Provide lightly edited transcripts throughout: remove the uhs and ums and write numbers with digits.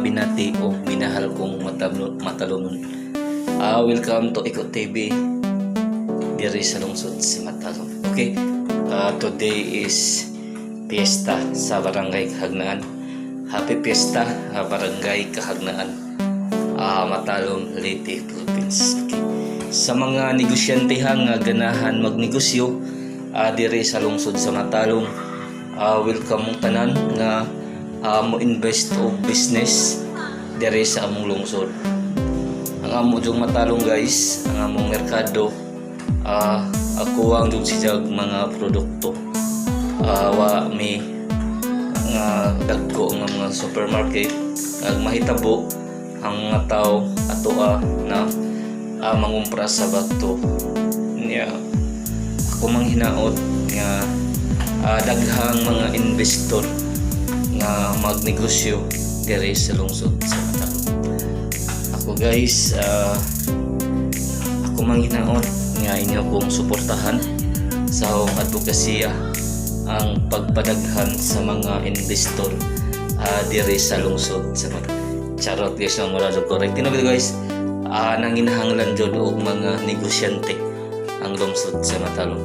Binati o minahal kong matalomnon. Welcome to Iko TV diri sa lungsod sa Matalom. Okay, today is piyesta sa Barangay Kahagnaan. Happy Piyesta, Barangay Kahagnaan. Matalom, Leyte, Philippines. Okay. Sa mga negosyante ha nga ganahan magnegosyo diri sa lungsod sa Matalom, welcome mong tanan nga mo invest og business diri sa among lungsod. Ang amo jung Matalom, guys, ang among merkado, ako ang jung siyag mga produkto. Wa mi nga dagko nga mga supermarket ag mahitabo ang mga tao atoa na mangumpra sa bato niya. Ako mang hinaot nga daghang mga investor nga magnegosyo diri sa lungsod sa Matalom. Ako, guys, ako mang hinaot nga inyo kong suportahan sa akong advokasya, ang pagpadaghan sa mga investor diri sa lungsod sa Matalom. Charot, guys, no, mura jud correct. Tinuod, guys, nanginahanglan jud og mga negosyante ang lungsod sa Matalom.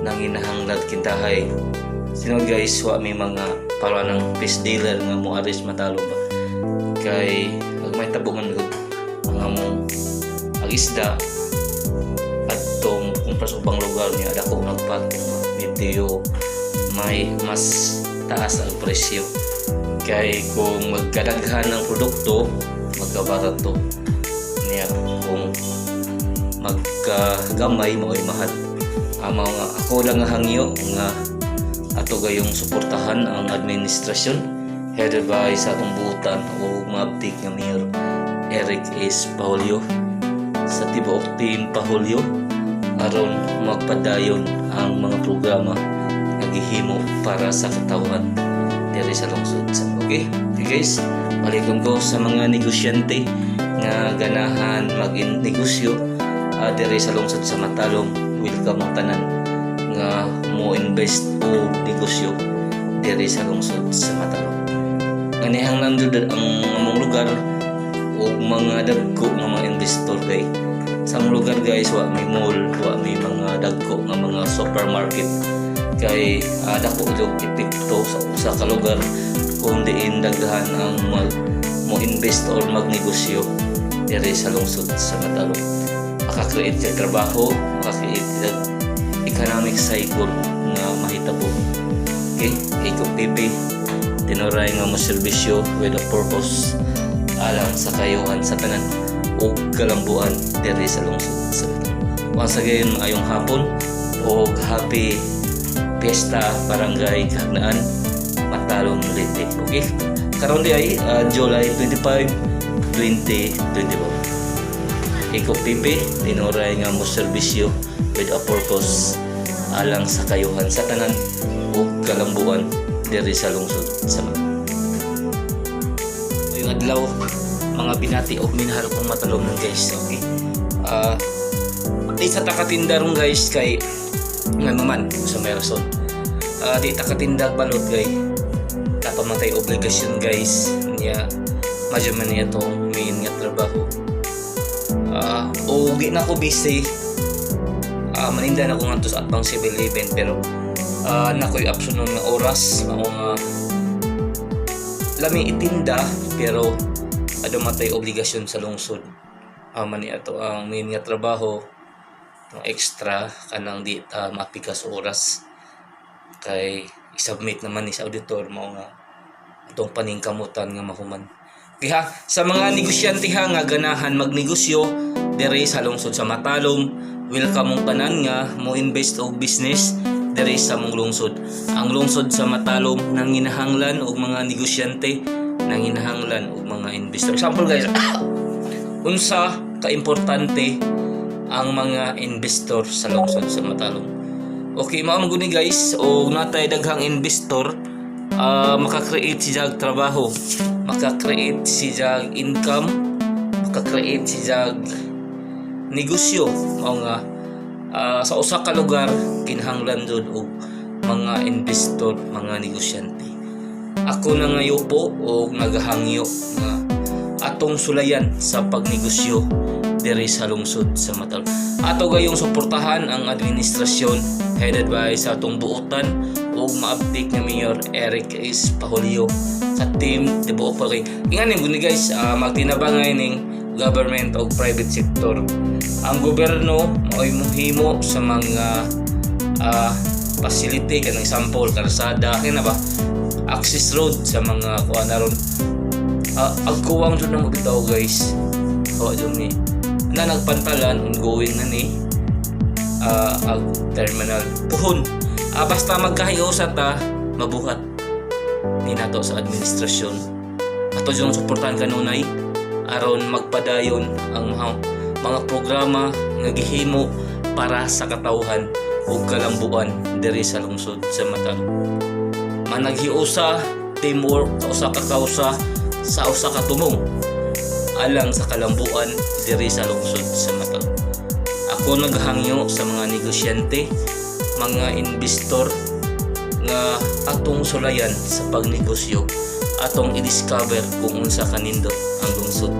Nanginahanglan kintahay. Sino, guys, wa may mga para ng fish dealer nga mo aris Matalom ba. Kay ag may tabo man gud ang among ang isda adtong kung sa ubang lugar niya dako nagpatong, medyo may mas taas ang presyo, kay kung magkadaghan ng produkto, magkabarato niya. Kung magkagamay, mao'y mahal. Ang mga ako lang nga hangyo nga ato gayong suportahan ang administrasyon headed by sa atong buutan o maabtik nga Mayor Eric S. Paulio sa tibuok team Paulio aron magpadayon ang mga programa nga gihimo para sa katawhan diri sa lungsod. Sa okay, okay guys, balikon ko sa mga negosyante nga ganahan mag-negosyo diri sa lungsod sa Matalom. Welcome ang tanan nga mo invest o negosyo diri sa lungsod sa Matalom. Nganihang jud ang among lugar og mga dagko nga mga investor, kay sa among lugar, guys, wa may mall, wa may mga dagko nga mga supermarket, kay dako jud epekto sa usa ka lugar kung diin daghan ang mag mo invest or magnegosyo diri sa lungsod sa Matalom. Maka-create kag trabaho, maka-create kag economic cycle nga mahitabo. Okay, Iko TV, tinuray nga mo serbisyo with a purpose alang sa kayuhan sa tanan ug kalambuan diri sa lungsod sa Matalom. Once again, maayong hapon ug happy Piyesta, Barangay Kahagnaan, Matalom, Leyte. Okay? Karon di ay July 25, 2024. Iko TV, tinuray nga mo serbisyo with a purpose alang sa kayuhan sa tanan ug kalambuan diri sa lungsod sa Matalom. Yung adlaw, mga binati og minahal kong matalomnon, guys. Okay. Di sa takatinda ron, guys, kay nga naman sa may rason. Di ta katindag balot kay dapat man tay obligasyon, guys, niya madyo man niya tong main nga trabaho. O di na ko busy. Maninda na ko ngadto sa atbang 7-Eleven, pero nakoy option nga oras mao nga lami itinda, pero adto matay obligasyon sa lungsod. Man ni ato ang main nga trabaho, ang extra kanang di ta mapikas oras kay i-submit naman ni sa auditor, mao nga atong paningkamutan nga mahuman. Kaya sa mga negosyante ha nga ganahan magnegosyo diri sa lungsod sa Matalom, welcome mong tanan nga mo invest og business diri sa mong lungsod. Ang lungsod sa Matalom nanginahanglan og mga negosyante, nanginahanglan og mga investor. Example, guys, unsa kaimportante ang mga investor sa lungsod sa Matalom? Okay, mao man guni, guys, og natay daghang investor, maka-create siya trabaho, maka-create siya income, maka-create siya negosyo. Mao nga sa usa ka lugar kinahanglan jud og mga investor, mga negosyante. Ako na ngayo po og nagahangyo nga Atong sulayan sa pagnegosyo diri sa lungsod sa Matalom. Ato gayong suportahan ang administrasyon headed by sa atong buotan ug maabtik nga Mayor Eric S. Pahulyo sa team tibuok pa kay ingani guni, guys, magtinabangay ning government o private sector. Ang gobyerno mao'y muhimo sa mga facility, kanang example kalsada kina ba, access road sa mga kuan na ron. Agkuwang jud na mo bitaw, guys. O jud ni na nagpantalan, ongoing na ni ag terminal puhon. Basta magkahiusa ta, mabuhat ni nato sa administrasyon. Ato jud suportahan kanunay aron magpadayon ang mga programa nga gihimo para sa katawhan ug kalambuan diri sa lungsod sa Matalom. Managhiusa, teamwork sa usa ka kausa, sa usa ka tumong, alang sa kalambuan diri sa lungsod sa Matalom. Ako naghangyo sa mga negosyante, mga investor nga atong sulayan sa pagnegosyo, atong i-discover kung unsa kanindot ang lungsod.